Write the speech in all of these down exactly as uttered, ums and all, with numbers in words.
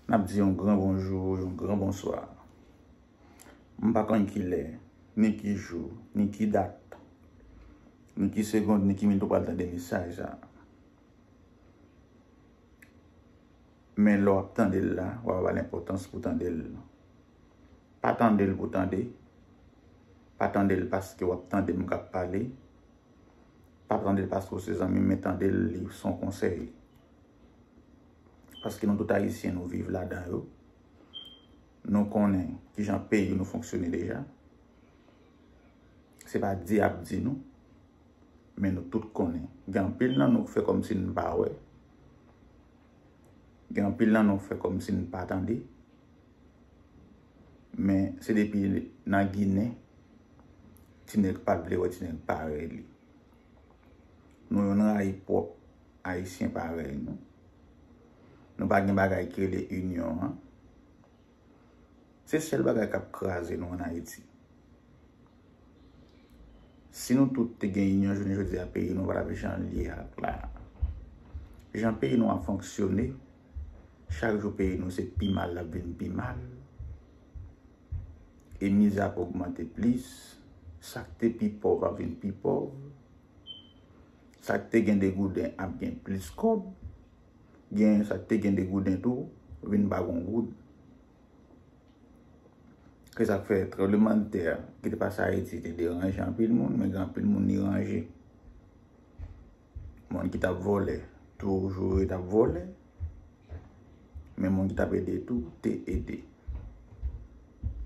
N ap di yon gran bonjou, yon gran bonswa. M pa konn ki lè, ni ki jou, ni ki dat, ni ki segond, ni ki minit ou pral tande mesaj sa. Men lè w ap tande l la, w ap ba l enpòtans pou tande l. Pa tande l pou tande. Pa tande l paske w ap tande m k ap pale. Pa tande l paske w se zanmi m, men tande l, li se yon konsèy. Paske nou tout Ayisyen, nou viv ladan yo. Nou konnen kijan peyi nou fonksyone deja. Se pa di y ap di nou, men nou tout konnen. Gen anpil nan nou k fè kòmsi n pa wè. Gen anpil nan nou k fè kòmsi n pa tande. Men se depi nan Ginen, ti nèg pa t vle wè ti nèg parèy li. Nou youn rayi pwòp Ayisyen parèy nou. Nou pa gen bagay ki rele inyon an. Se sèl bagay k ap kraze nou ann Ayiti. Si nou tout te gen inyon jounen jodi a, peyi nou pa t ap jan l ye a la. Jan peyi nou ap fonksyone, chak jou peyi nou se pi mal l ap vin pi mal. E mizè ap ogmante plis. Sa k te pi pòv ap vin pi pòv. Sa k te gen de gouden ap gen plis kòb. Gen sa k te gen de gouden tou, vin pa gon goud. Se sa k fè tranblemanntè ki te pase Ayiti te deranje anpil moun, men gen anpil moun li ranje. Moun ki t ap vòlè toujou ret ap vòlè, men moun ki t ap ede tou te ede.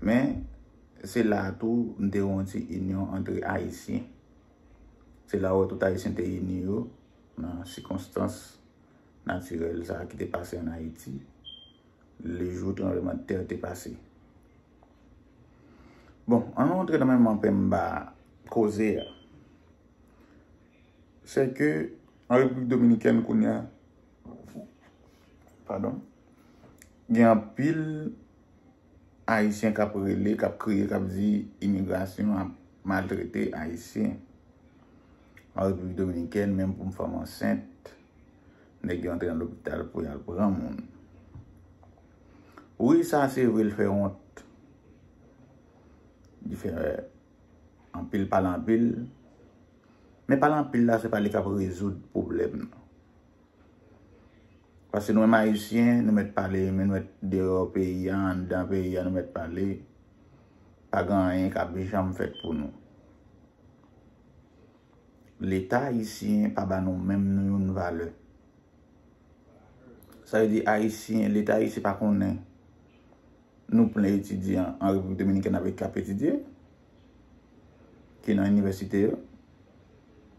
Men se la a tou n te wè yon ti inyon antre Ayisyen. Se la w wè tout Ayisyen te ini yo nan sikonstans natirèl sa a ki te pase ann Ayiti lejou tranblemanntè te pase. Bon, ann nou antre nan menm anpè m ba koze a. Se ke an Repiblik Dominikèn kounye a, padon, gen anpil Ayisyen k ap rele, k ap kriye, k ap di imigrasyon ap maltrete Ayisyen. An Repiblik Dominikèn, menm pou yon fanm ansent, nèg yo antre nan lopital pou y al pran moun. Wi, sa se vre, l fè wont. Li fè anpil pale anpil. Men pale anpil la, se pa li k ap rezoud pwoblèm nan. Paske nou menm Ayisyen, nou mèt pale, men nou mèt deyò peyi a, anndan peyi a, nou mèt pale. Pa gen anyen k ap janm fèt pou nou. Leta ayisyen pa ba nou menm nou youn valè. Sa vle di Ayisyen, Leta ayisyen pa konnen nou plen etidyan an Repiblik Dominikèn avèk k ap etidye, ki nan inivèsite yo.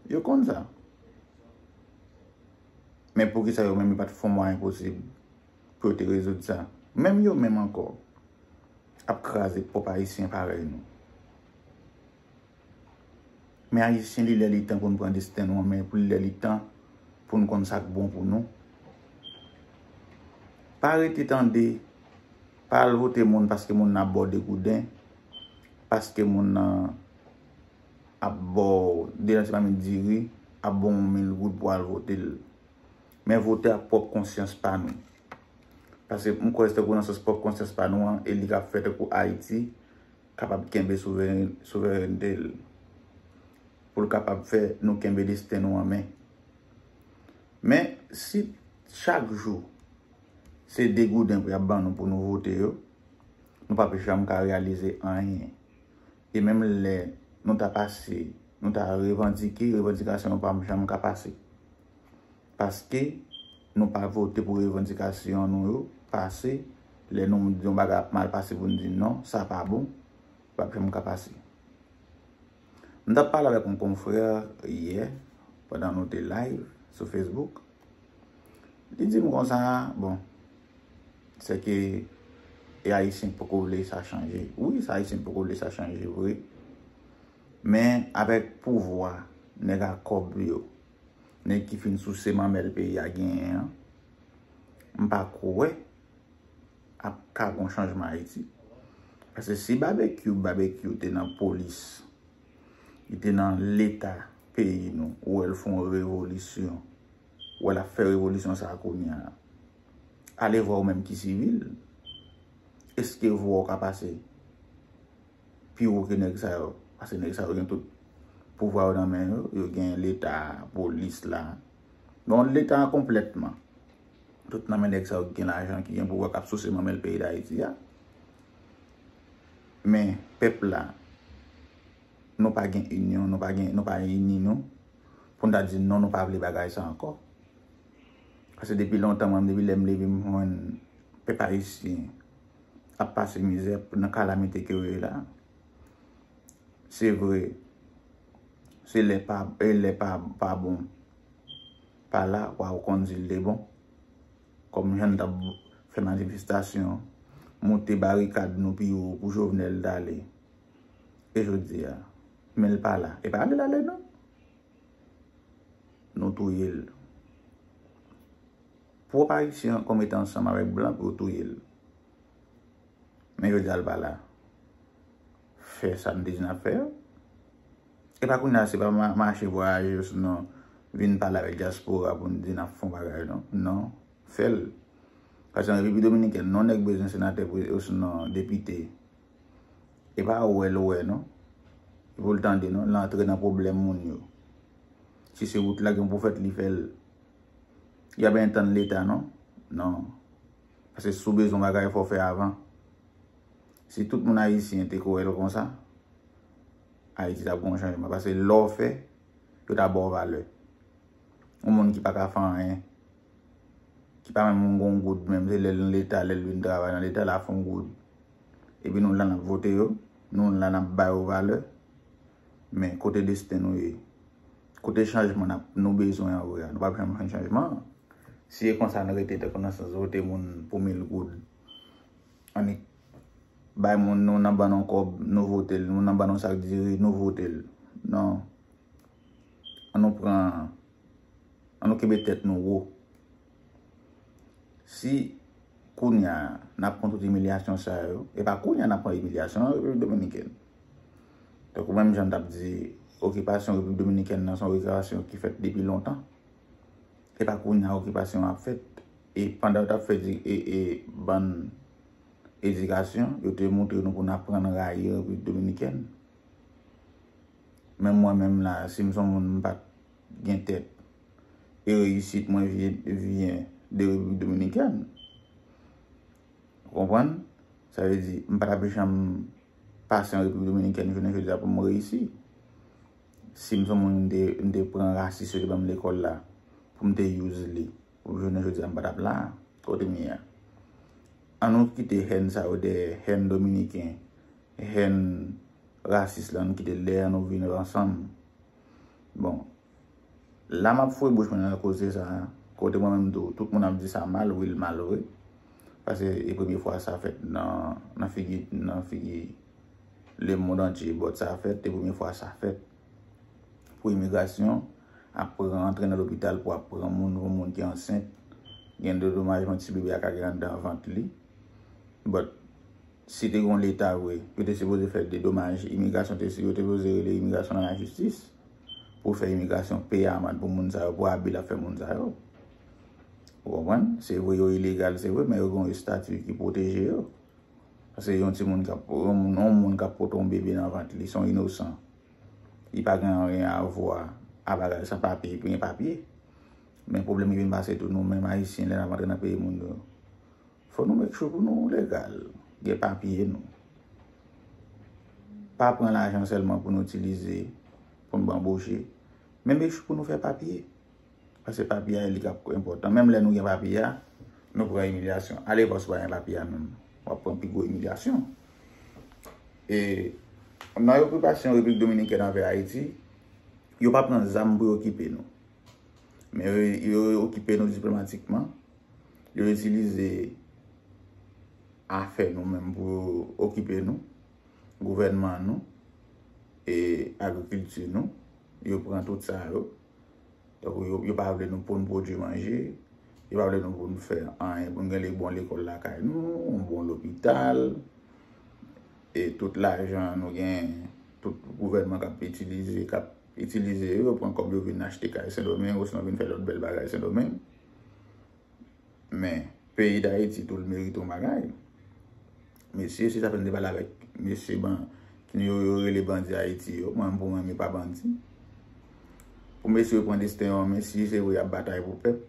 Yo konn sa. Men poukisa yo menm yo pa t fè yon mwayen posib pou yo te rezoud sa? Menm yo menm ankò ap kraze pwòp Ayisyen parèy nou. Men Ayisyen, li lè li tan pou n pran desten nou an men, pou li lè li tan pou n konn sa k bon pou nou. Pa rete tande, pa al vote moun paske moun nan ap ba w de gouden, paske moun nan ap ba w de lati mamit diri, ap ba w yon mil goud pou w al vote l. Men vote ak pwòp konsyans pa nou. Paske m kwè se tankou nan sans pwòp konsyans pa nou an, e li k ap fè tankou Ayiti kapab kenbe souveren-, souverènte l. Pou l kapab fè nou kenbe desten nou an men. Men, si chak jou se de gouden pou y ap ban nou pou nou vote yo, nou p ap janm ka reyalize anyen. E menm lè nou ta pase, nou ta revandike, revandikasyon nou p ap janm ka pase. Paske nou pa vote pou revandikasyon nou yo pase, lè nou di yon bagay ap mal pase pou n di non, sa pa bon, p ap janm ka pase. M t ap pale avèk yon konfrè yè, pandan nou te live sou Facebook. Li di m konsa, bon, se ke e Ayisyen poko vle sa chanje. Wi, se Ayisyen poko vle sa chanje vre. Men avèk pouvwa nèg a kòb yo, nèg ki fin souse manmèl peyi a genyen an, m pa kwè ap ka gon chanjman Ayiti. Paske si Babekyou, Babekyou te nan polis, li te nan Leta peyi nou, ou wè l fè yon revolisyon, ou wè l ap fè revolisyon sa a kounye a. Ale vwa ou menm ki sivil. Èske vwa ou ka pase pi wo ke nèg sa yo? Paske nèg sa yo gen tout pouvwa yo nan men yo. Yo gen Leta, polis la. Bon, Leta an konplètman. Tout nan men nèg sa yo ki gen lajan, ki gen pouvwa, k ap souse manmèl peyi Dayiti a. Men pèp la, nou pa gen inyon, nou pa gen, nou pa ini nou pou n ta di non, nou pa vle bagay sa ankò. Paske depi lontan, mwen, depi lè m leve, m jwenn pèp ayisyen ap pase mizè nan kalamite ke yo ye la. Se vre, se lè pa, e lè pa, pa bon, pa la, w a konn di l te bon. Kòm jan n t ap fè manifestasyon, moute barikad nou pi wo pou Jovenel t ale. E jodi a, men l pa la. E pa ale l ale non. Nou touye l. Pwòp Ayisyen ankò mete ansanm avèk blan pou yo touye l. Men jodi a l pa la. Fè sa n te di n ap fè yo. E pa kounye a se pa ma- mache vwayaje osinon vin pale avèk dyaspora pou n di n ap fè yon bagay non. Non. Fè l. Paske nan Repiblik Dominikèn, non nèg bezwen senatè pou osinon depite. E pa wè l wè non. E pou l tande non, l antre nan pwoblèm moun yo. Si se wout la gen pou fèt, li fè l. Y ap antann Leta non? Non. Paske si w bezwen bagay, fò w fè avan. Si tout moun ayisyen te kwè l konsa, Ayiti t ap gen yon chanjman. Paske lè w fè, yo ta ba w valè. Yon moun ki pa ka fè anyen, ki pa menm gen yon goud menm, se lè l nan Leta, lè l vin travay nan Leta, l a fè yon goud. Epi nou la n ap vote yo, nou la n ap ba yo valè. Men kote desten nou ye? Kote chanjman n ap, nou bezwen an vre a? Nou p ap janm jwenn chanjman an. Si e konsa n rete tankou nan sans vote moun pou mil goud, annik bay moun, nou nan ban nou kòb, nou vote l, nou nan ban nou sak diri, nou vote l. Non. An nou pran, an nou kenbe tèt nou wo. Si kounye a n ap pran tout imilyasyon sa yo, e pa kounye a n ap pran imilyasyon nan Repiblik Dominikèn. Tankou menm jan m t ap di, okipasyon Repiblik Dominikèn nan se yon okipasyon ki fèt depi lontan. E pa kounye a okipasyon an ap fèt. E pandan yo t ap fè di, e, e, bann edikasyon, yo te montre nou pou n aprann rayi Repiblik Dominikèn. Men mwen menm la, si m se yon moun m pa t gen tèt, e reyisit mwen vye- vyen de Repiblik Dominikèn. Ou konprann? Sa vle di, m pa t ap janm pase an Repiblik Dominikèn jounen jodi a pou m reyisi. Si m se yon moun, m te, m te pran rasis yo te ban m lekòl la pou m te use li, pou jounen jodi a m pa t ap la a. Kote m ye a? An nou kite hèn sa yo dèyè, hèn dominiken, hèn rasis la, nou kite l dèyè, nou vin ansanm. Bon, la m ap foure bouch mwen nan koze sa a, kote mwen menm tou, tout moun ap di sa mal, wi l mal vre. Paske e premye fwa sa fèt nan, nan figi, nan figi lemonn antye, but sa fèt, e premye fwa sa fèt. Pou imigrasyon ap pran, antre nan lopital pou ap pran moun, yon moun ki ansent, gen de domajman ti bebe a ka gen anndan vant li. But si te gen yon Leta vre, yo te sipoze fè dedomaj imigrasyon, te, yo te sipoze rele imigrasyon nan lajistis pou fè imigrasyon peye amann pou moun sa yo, pou abi l ap fè moun sa yo. Ou konprann? Se vre yo ilegal, se vre, men yo gen yon estati ki pwoteje yo. Paske yon timoun k ap, yon moun, yon moun k ap pote yon bebe nan vant li, se yon inosan. Li pa gen anyen a vwa a bagay san papye, li pa gen papye. Men pwoblèm ki vin pase tou nou menm Ayisyen lè n ap antre nan peyi moun yo. Fò nou make sure pou nou legal, gen papye nou. Pa pran lajan sèlman pou nou itilize, pou nou anboche, men make sure pou nou fè papye. Paske papye a, li k ap enpòtan. Menm lè nou gen papye a, nou pran imilyasyon. Ale vwa si w pa gen papye a menm. W ap pran pi gwo imilyasyon. E nan okipasyon Repiblik Dominikèn anvè Ayiti, yo pa pran zam pou yo okipe nou. Men yo, yo okipe nou diplomatikman. Yo itilize afè nou menm pou yo okipe nou, gouvènman nou, e agrikilti nou. Yo pran tout sa yo. Tankou yo, yo pa vle nou pou n pwodui manje, yo pa vle nou pou n fè anyen, pou n gen le- bon lekòl lakay nou, yon bon lopital, e tout lajan nou gen, tout gouvènman k ap itilize, k ap itilize yo, yo pran kòb yo vin achte kay Sendomeng, osinon vin fè lòt bèl bagay Sendomeng. Men, peyi Dayiti tou, l merite yon bagay. Mesye, se sa fè m te pale avèk mesye ban, ki yo, yo rele bandi Ayiti yo. Mwen, pou mwen, yo pa bandi. Pou mesye yo pran desten yo an men, si se vre y ap batay pou pèp,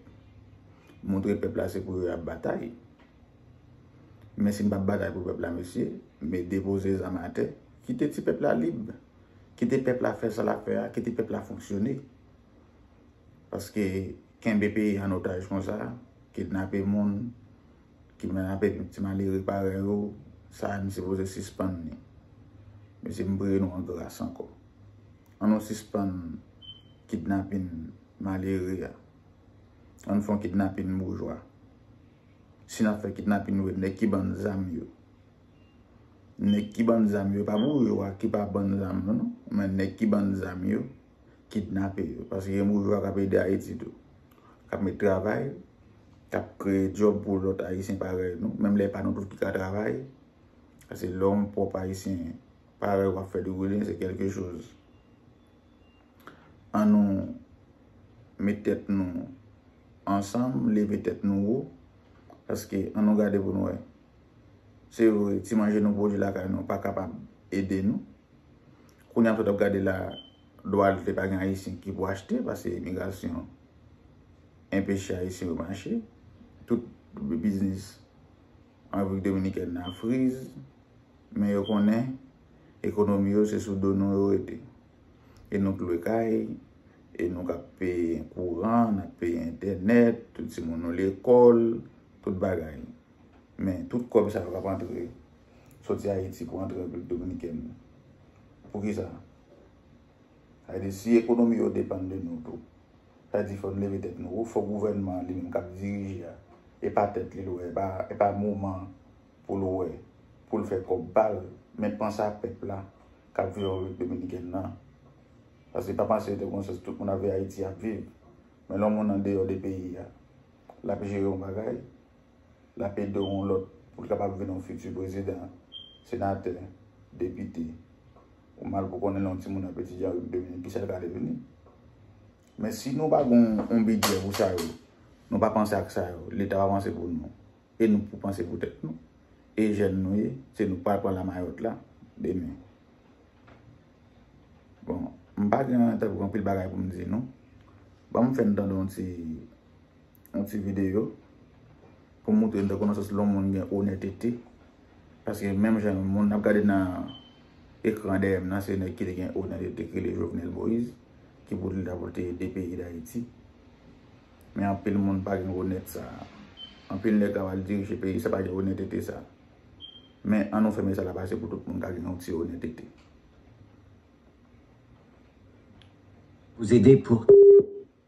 montre pèp la se pou yo y ap batay. Men si n p ap batay pou pèp la, mesye, men depoze zam atè, kite ti pèp la lib. Kite pèp la fè sa l ap fè a, kite pèp la fonksyone. Paske kenbe peyi an otaj konsa, kidnape moun, kidnape ti malere parèy ou, sa a n sipoze sispann li. Mesye, m priye nou an gras ankò. An nou sispann kidnapin malere a. An nou fè yon kidnapin boujwa. Si n ap fè kidnapin vre, nèg ki ban n zam yo. Nèg ki ban n zam yo, pa boujwa ki pa ban n zam yo, non. Men nèg ki ban n zam yo, kidnape yo. Paske gen boujwa k ap ede Ayiti tou. K ap met travay, k ap kreye djòb pou lòt Ayisyen parèy nou. Menm lè e pa nou tout ki ka travay. Paske lè yon pwòp Ayisyen parèy w ap fè degoulen, se kèlke choz. An nou met tèt nou ansanm, leve tèt nou wo, paske an nou gade pou n wè. Se vre, ti manje nou pwodui lakay nou pa kapab ede nou. Kounye a, sot ap gade la, Dwalte pa gen Ayisyen ki pou achte, paske imigrasyon enpeche Ayisyen yo mache. Tout biznis an Repiblik Dominikèn nan friz. Men yo konnen ekonomi yo se sou do nou yo rete. E nou k lwe kay, e nou k ap peye kouran, n ap peye entènèt, tout timoun nou lekòl, tout bagay. Men tout kòb sa yo k ap antre, soti Ayiti pou antre Repiblik Dominikèn. Poukisa? Sa vle di, si ekonomi yo depann de nou tou, sa vle di fò n leve tèt nou wo, fò gouvènman an li menm k ap dirije a, e pa tèt li l wè, e pa, e pa moman pou l wè, pou l fè kòb pa l, men panse a pèp la k ap viv an Repiblik Dominikèn nan. Paske pa panse yo te gon sans tout moun ap viv Ayiti ap viv. Men lè yon moun andeyò de peyi a, l ap jere yon bagay, l ap ede yon lòt pou l kapab vin yon fiti prezidan, senatè, depite. Ou mal pou konnen lè yon timoun ap etidye an Repiblik Dominikèn, kisa l ka devni. Men si nou pa gon yon bidjè pou sa yo, nou pa panse ak sa yo, Leta pa panse pou nou, e nou pou panse pou tèt nou, e jèn nou ye, se nou k pral pran lamayòt la demen. Bon, m pa gen tankou anpil bagay pou m di nou. Ban m fè n tande yon ti yon ti videyo pou m montre n tankou nan sans lè yon moun gen onètete. Paske menm jan moun n ap gade nan ekran dèyè m nan, se nèg ki te gen onètete ki rele Jovenel Moïse, ki pou li ta pou te ede peyi Dayiti. Men anpil moun pa gen onèt sa a. Anpil nèg k ap al dirije peyi sa pa gen onètete sa a. Men an nou fè mesaj la pase pou tout moun ka gen yon ti onètete. Vous aider pour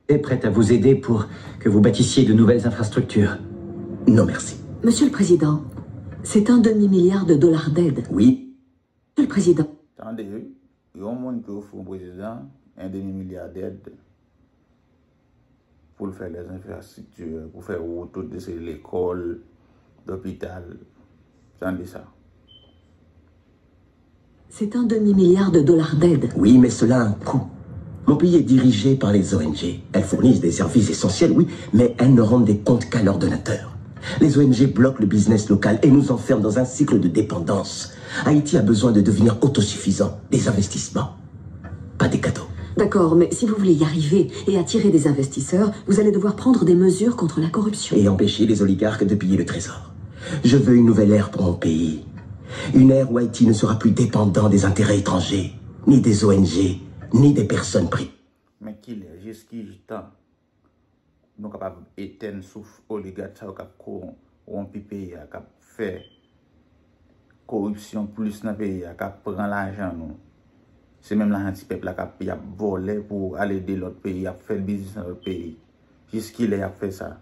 est prête à vous aider pour que vous bâtissiez de nouvelles infrastructures. Non, merci. Monsieur le Président, c'est un demi-milliard de dollars d'aide. Oui. Monsieur le Président. Tande wi, yon moun ki ofri yon prezidan un demi milliard d'èd pou l fè les infrastructures, pou fè wout, tout, lekòl, lopital. Tande sa. C'est un demi-milliard de dollars d'aide. Oui, mais cela a un coût. Mon pays est dirigé par les O N G. Elles fournissent des services essentiels, oui, mais elles ne rendent des comptes qu'à leurs donateurs. Les O N G bloquent le business local et nous enferment dans un cycle de dépendance. Haïti a besoin de devenir autosuffisant, des investissements, pas des cadeaux. D'accord, mais si vous voulez y arriver et attirer des investisseurs, vous allez devoir prendre des mesures contre la corruption. Et empêcher les oligarques de piller le trésor. Je veux une nouvelle ère pour mon pays. Une ère où Haïti ne sera plus dépendant des intérêts étrangers, ni des O N G, ni des personnes privées. Men kilè, jiskitan nou kapab etèn souf oligak sa yo k ap kowonpi peyi a, k ap fè koripsyon plis nan peyi a, k ap pran lajan nou? Se menm lajan ti pèp la k ap, y ap vòlè pou al ede lòt peyi, y ap fè biznis nan lòt peyi. Jiskilè y ap fè sa?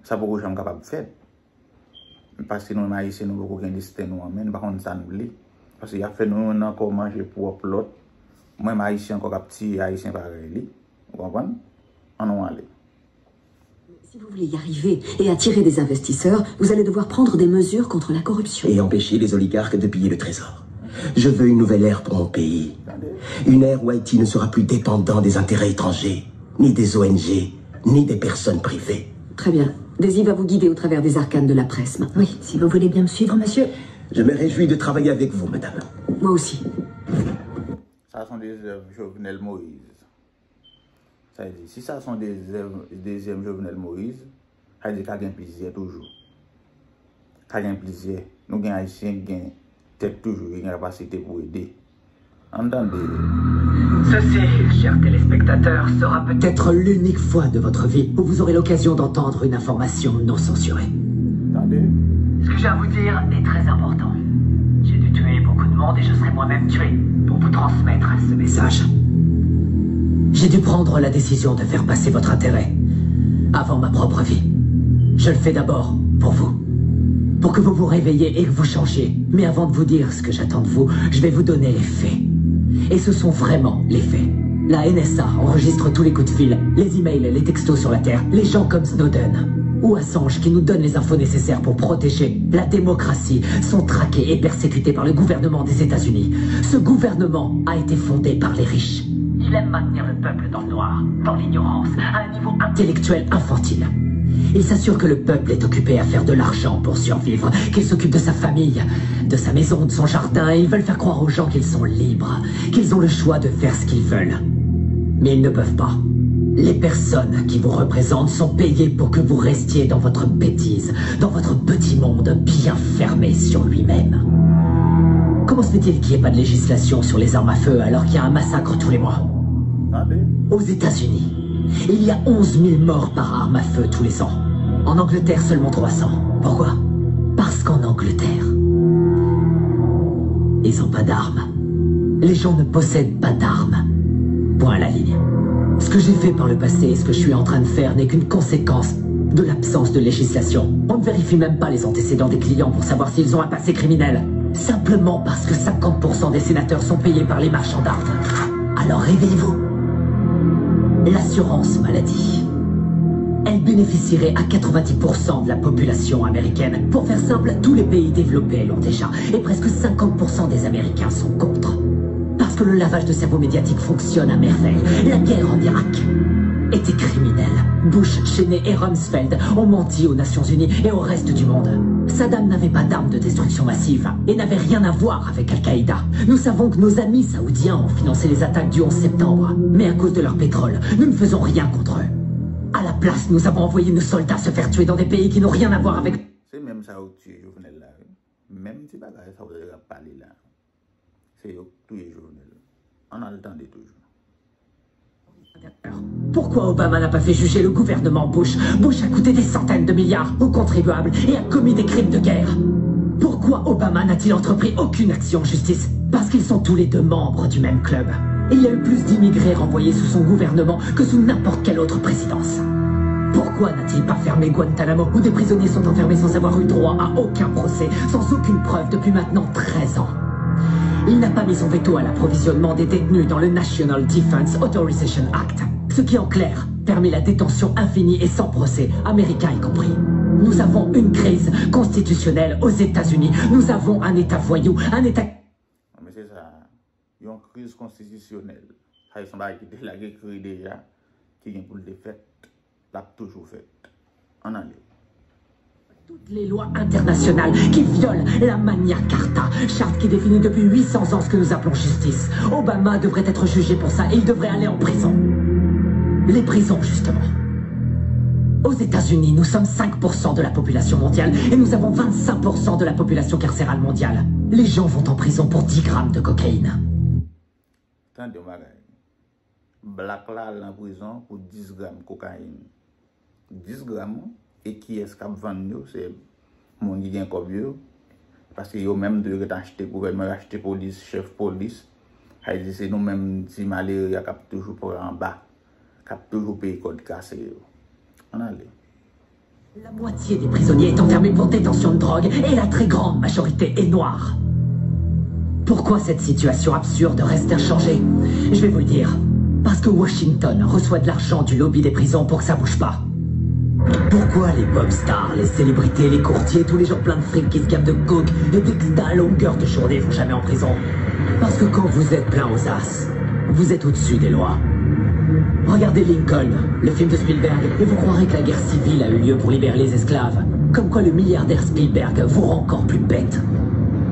Sa poko janm kapab fèt. Paske nou menm Ayisyen, nou poko gen desten nou an men, nou pa konn sa n vle. Paske y ap fè nou youn ankò manje pwòp lòt. Mwen menm Ayisyen ankò k ap tiye Ayisyen parèy li. Ou konprann? Ann nou ale. Si vous voulez y arriver et attirer des investisseurs, vous allez devoir prendre des mesures contre la corruption. Et empêcher les oligarques de piller le trésor. Je veux une nouvelle ère pour mon pays. Une ère où Haïti ne sera plus dépendant des intérêts étrangers, ni des O N G, ni des personnes privées. Très bien. Daisy va vous guider au travers des arcanes de la presse maintenant. Oui, si vous voulez bien me suivre, monsieur. Je me réjouis de travailler avec vous, madame. Moi aussi. Sa se yon dezyèm Jovenel Moïse. Sa vle di, si sa se yon dezyèm, dezyèm Jovenel Moïse, sa vle di ka gen plizyè toujou. Ka gen plizyè. Nou gen Ayisyen ki gen tèt toujou, ki gen kapasite pou ede. Ann tande. Ceci, chers téléspectateurs, sera peut-être l'unique fois de votre vie où vous aurez l'occasion d'entendre une information non censurée. Tande. Ce que j'ai à vous dire est très important. J'ai dû tuer beaucoup de monde et je serai moi-même tué pour vous transmettre ce message. J'ai dû prendre la décision de faire passer votre intérêt avant ma propre vie. Je le fais d'abord pour vous, pour que vous vous réveilliez et que vous changiez. Mais avant de vous dire ce que j'attends de vous, je vais vous donner les faits. Et ce sont vraiment les faits. La N S A enregistre tous les coups de fil, les emails, les textos sur la Terre. Les gens comme Snowden ou Assange qui nous donnent les infos nécessaires pour protéger la démocratie sont traqués et persécutés par le gouvernement des États-Unis. Ce gouvernement a été fondé par les riches. Il aime maintenir le peuple dans le noir, dans l'ignorance, à un niveau intellectuel infantile. Il s'assure que le peuple est occupé à faire de l'argent pour survivre, qu'il s'occupe de sa famille, de sa maison, de son jardin, et ils veulent faire croire aux gens qu'ils sont libres, qu'ils ont le choix de faire ce qu'ils veulent. Mais ils ne peuvent pas. Les personnes qui vous représentent sont payées pour que vous restiez dans votre bêtise, dans votre petit monde bien fermé sur lui-même. Comment se fait-il qu'il n'y ait pas de législation sur les armes à feu alors qu'il y a un massacre tous les mois ? Tande. Aux États-Unis, il y a onze mille morts par arme à feu tous les ans. En Angleterre, seulement trois cents. Pourquoi ? Parce qu'en Angleterre, ils n'ont pas d'armes. Les gens ne possèdent pas d'armes. Point à la ligne. Ce que j'ai fait par le passé et ce que je suis en train de faire n'est qu'une conséquence de l'absence de législation. On ne vérifie même pas les antécédents des clients pour savoir s'ils ont un passé criminel. Simplement parce que cinquante pour cent des sénateurs sont payés par les marchands d'armes. Alors réveillez-vous. L'assurance maladie. Elle bénéficierait à quatre-vingt-dix pour cent de la population américaine. Pour faire simple, tous les pays développés l'ont déjà. Et presque cinquante pour cent des Américains sont contre. Parce que le lavage de cerveau médiatique fonctionne à merveille. La guerre en Irak était criminelle. Bush, Cheney et Rumsfeld ont menti aux Nations Unies et au reste du monde. Saddam n'avait pas d'armes de destruction massive et n'avait rien à voir avec Al-Qaïda. Nous savons que nos amis saoudiens ont financé les attaques du onze septembre, mais à cause de leur pétrole, nous ne faisons rien contre eux. À la place, nous avons envoyé nos soldats se faire tuer dans des pays qui n'ont rien à voir avec Se menm sa yo k tiye Jovenel la, wi. Menm ti bagay sa yo ap pale la. Se yo k touye Jovenel. Ann al tande toujou. Pourquoi Obama n'a pas fait juger le gouvernement Bush ? Bush a coûté des centaines de milliards aux contribuables et a commis des crimes de guerre. Pourquoi Obama n'a-t-il entrepris aucune action en justice ? Parce qu'ils sont tous les deux membres du même club. Il y a eu plus d'immigrés renvoyés sous son gouvernement que sous n'importe quelle autre présidence. Pourquoi n'a-t-il pas fermé Guantanamo, où des prisonniers sont enfermés sans avoir eu droit à aucun procès, sans aucune preuve depuis maintenant treize ans ? Il n'a pas mis son veto à l'approvisionnement des détenus dans le National Defense Authorization Act, ce qui en clair permet la détention infinie et sans procès, Américains y compris. Nous avons une crise constitutionnelle aux États-Unis. Nous avons un État voyou, un État Men se sa, yon kriz konstitisyonèl. Sa se yon bagay ki te lage ekri deja, ki gen pou l te fèt, l ap toujou fèt. Ann ale. Toutes les lois internationales qui violent la Magna Carta, charte qui définit depuis huit cents ans ce que nous appelons justice. Obama devrait être jugé pour ça et il devrait aller en prison. Les prisons, justement. Aux États-Unis, nous sommes cinq pour cent de la population mondiale et nous avons vingt-cinq pour cent de la population carcérale mondiale. Les gens vont en prison pour dix grammes de cocaïne. Tande yon bagay. Blak la al nan prizon pou dis gram kokayin. Dis gram, wi. E kiyès k ap vann yo? Se moun ki gen kòb yo. Paske yo menm tou yo gentan achte gouvènman, yo achte polis, chèf polis. Sa vle di se nou menm ti malere a k ap toujou pran anba, k ap toujou peye kòd kase yo. Ann ale. La moitié des prisonniers est enfermée pour détention de drogue et la très grande majorité est noire. Pourquoi cette situation absurde reste inchangée ? Je vais vous le dire. Parce que Washington reçoit de l'argent du lobby des prisons pour que ça bouge pas. Pourquoi les pop stars, les célébrités, les courtiers, tous les gens pleins de fric qui se gavent de coke et d'exta à longueur de journée vont jamais en prison ? Parce que quand vous êtes plein aux as, vous êtes au-dessus des lois. Regardez Lincoln, le film de Spielberg, et vous croirez que la guerre civile a eu lieu pour libérer les esclaves. Comme quoi le milliardaire Spielberg vous rend encore plus bête.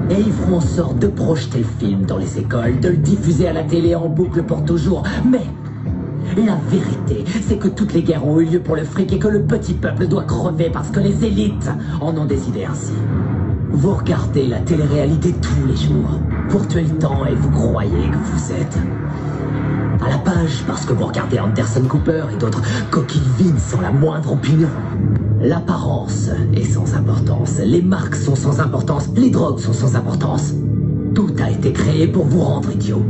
Et ils feront en sorte de projeter le film dans les écoles, de le diffuser à la télé en boucle pour toujours. Mais la vérité, c'est que toutes les guerres ont eu lieu pour le fric et que le petit peuple doit crever parce que les élites en ont décidé ainsi. Vous regardez la télé-réalité tous les jours pour tuer le temps et vous croyez que vous êtes à la page parce que vous regardez Anderson Cooper et d'autres coquilles vides sans la moindre opinion. L'apparence est sans importance, les marques sont sans importance, les drogues sont sans importance. Tout a été créé pour vous rendre idiot.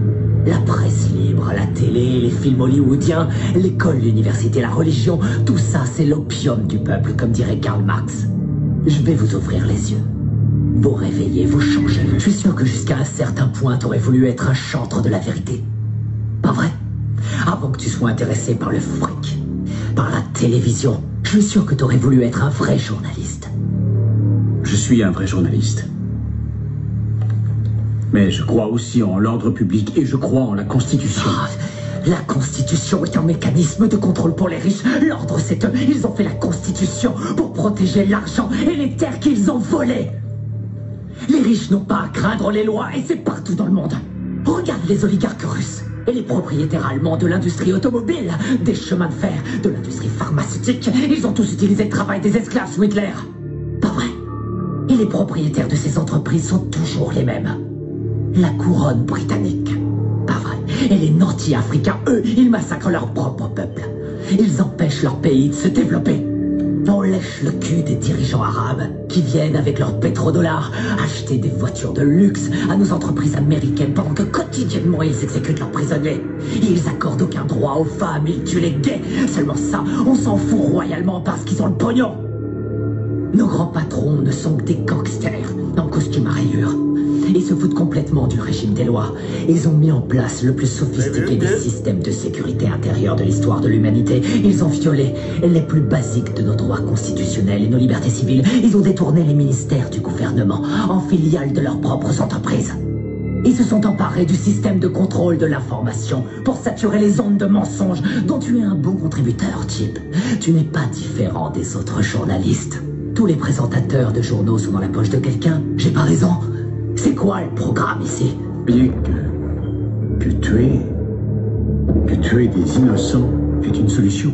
La presse libre, la télé, les films hollywoodiens, l'école, l'université, la religion, tout ça c'est l'opium du peuple, comme dirait Karl Marx. Je vais vous ouvrir les yeux. Vous réveiller, vous changer. Je suis sûr que jusqu'à un certain point, t'aurais voulu être un chantre de la vérité. Pas vrai ? Avant que tu sois intéressé par le fric, par la télévision, je suis sûr que t'aurais voulu être un vrai journaliste. Je suis un vrai journaliste. Mais je crois aussi en l'ordre public et je crois en la Constitution. Ah, la Constitution est un mécanisme de contrôle pour les riches. L'ordre, c'est eux. Ils ont fait la Constitution pour protéger l'argent et les terres qu'ils ont volées. Les riches n'ont pas à craindre les lois et c'est partout dans le monde. Regarde les oligarques russes et les propriétaires allemands de l'industrie automobile, des chemins de fer, de l'industrie pharmaceutique. Ils ont tous utilisé le travail des esclaves sous Hitler. Pas vrai ? Et les propriétaires de ces entreprises sont toujours les mêmes. La couronne britannique. Pas vrai. Et les nantis africains, eux, ils massacrent leur propre peuple. Ils empêchent leur pays de se développer. On lèche le cul des dirigeants arabes qui viennent avec leurs pétrodollars acheter des voitures de luxe à nos entreprises américaines pendant que quotidiennement ils exécutent leurs prisonniers. Ils accordent aucun droit aux femmes, ils tuent les gays. Seulement ça, on s'en fout royalement parce qu'ils ont le pognon. Nos grands patrons ne sont que des gangsters en costume à rayures. Ils se foutent complètement du régime des lois. Ils ont mis en place le plus sophistiqué des systèmes de sécurité intérieure de l'histoire de l'humanité. Ils ont violé les plus basiques de nos droits constitutionnels et nos libertés civiles. Ils ont détourné les ministères du gouvernement en filiales de leurs propres entreprises. Ils se sont emparés du système de contrôle de l'information pour saturer les ondes de mensonges dont tu es un bon contributeur, Chip. Tu n'es pas différent des autres journalistes. Tous les présentateurs de journaux sont dans la poche de quelqu'un. J'ai pas raison ? C'est quoi le programme ici ? Bien que, que tuer, que tuer des innocents est une solution.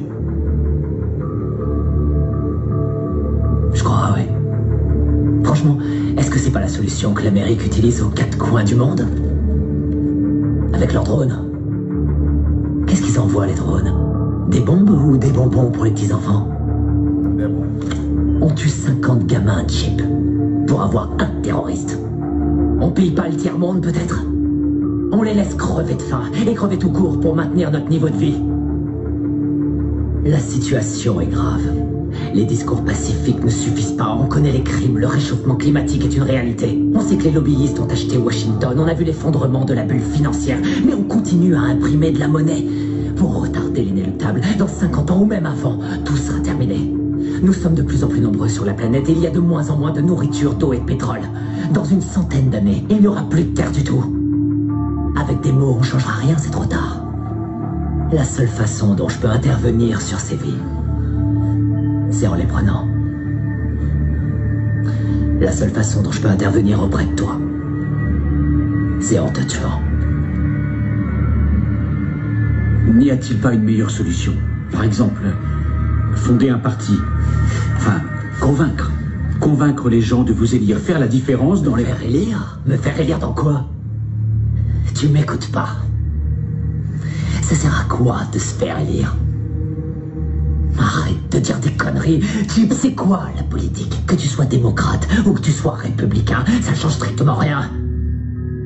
Je crois, oui. Franchement, est-ce que c'est pas la solution que l'Amérique utilise aux quatre coins du monde ? Avec leurs drones. Qu'est-ce qu'ils envoient, les drones ? Des bombes ou des bonbons pour les petits-enfants ? On tue cinquante gamins, Chip, pour avoir un terroriste. On pille pas le tiers-monde, peut-être ? On les laisse crever de faim et crever tout court pour maintenir notre niveau de vie. La situation est grave. Les discours pacifiques ne suffisent pas. On connaît les crimes. Le réchauffement climatique est une réalité. On sait que les lobbyistes ont acheté Washington. On a vu l'effondrement de la bulle financière. Mais on continue à imprimer de la monnaie pour retarder l'inéluctable. Dans cinquante ans ou même avant, tout sera terminé. Nous sommes de plus en plus nombreux sur la planète et il y a de moins en moins de nourriture, d'eau et de pétrole. Dans une centaine d'années, il n'y aura plus de terre du tout. Avec des mots, on changera rien, c'est trop tard. La seule façon dont je peux intervenir sur ces vies, c'est en les prenant. La seule façon dont je peux intervenir auprès de toi, c'est en te tuant. N'y a-t-il pas une meilleure solution ? Par exemple, fonder un parti. Enfin, convaincre. Convaincre les gens de vous élire. Faire la différence dans les... Faire élire ? Me faire élire dans quoi ? Tu m'écoutes pas. Ça sert à quoi de se faire élire ? Arrête de dire des conneries. Chip, c'est quoi la politique ? Que tu sois démocrate ou que tu sois républicain, ça ne change strictement rien.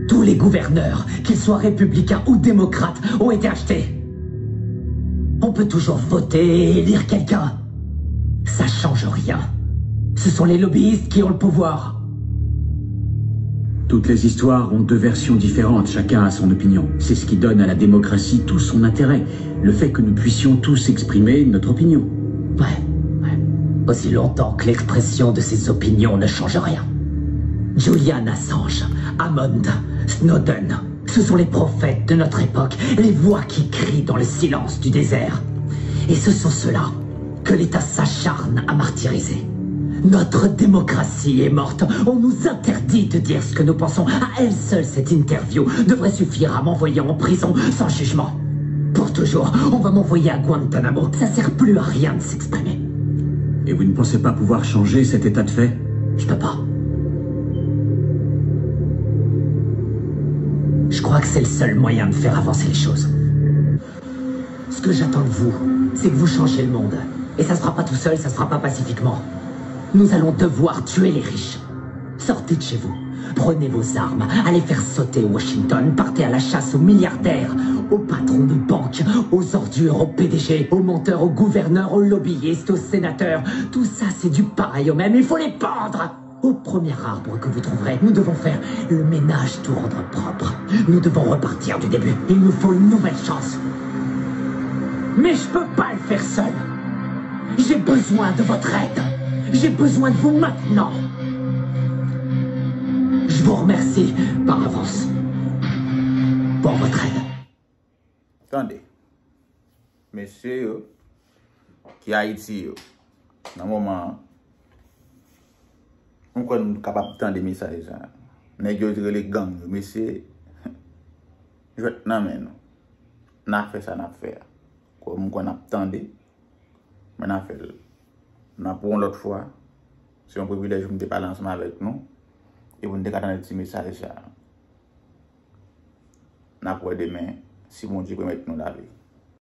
Tous les gouverneurs, qu'ils soient républicains ou démocrates, ont été achetés. On peut toujours voter et élire quelqu'un. Ça change rien. Ce sont les lobbyistes qui ont le pouvoir. Toutes les histoires ont deux versions différentes, chacun a son opinion. C'est ce qui donne à la démocratie tout son intérêt, le fait que nous puissions tous exprimer notre opinion. Ouais, ouais. Aussi longtemps que l'expression de ces opinions ne change rien. Julian Assange, Hammond, Snowden, Ce sont les prophètes de notre époque, les voix qui crient dans le silence du désert. Et ce sont ceux-là que l'État s'acharne à martyriser. Notre démocratie est morte. On nous interdit de dire ce que nous pensons. À elle seule, cette interview devrait suffire à m'envoyer en prison sans jugement. Pour toujours, on va m'envoyer à Guantanamo. Ça sert plus à rien de s'exprimer. Et vous ne pensez pas pouvoir changer cet état de fait ? Je peux pas. Je crois que c'est le seul moyen de faire avancer les choses. Ce que j'attends de vous, c'est que vous changiez le monde. Et ça se fera pas tout seul, ça se fera pas pacifiquement. Nous allons devoir tuer les riches. Sortez de chez vous. Prenez vos armes, allez faire sauter Washington, partez à la chasse aux milliardaires, aux patrons de banque, aux ordures, aux P D G, aux menteurs, aux gouverneurs, aux lobbyistes, aux sénateurs. Tout ça, c'est du pareil au même. Il faut les pendre. Au premier arbre que vous trouverez, nous devons faire le ménage, tout rendre propre. Nous devons repartir du début. Il nous faut une nouvelle chance. Mais je peux pas le faire seul. J'ai besoin de votre aide. J'ai besoin de vous maintenant. Je vous remercie par avance pour votre aide. Tande. Mesye yo ki Ayiti yo, nan moman an, m kwè nou kapab tande mesaj sa. Nèg yo rele gang yo, mesye, jwèt nan men nou. N a fè sa n ap fè a. Kòm m kwè n ap tande, men n a fè l. N ap wè yon lòt fwa. Se yon privilèj pou m te pale ansanm avèk nou e pou n te ka tande ti mesaj sa. N ap wè demen, si Bondye pèmèt nou lavi.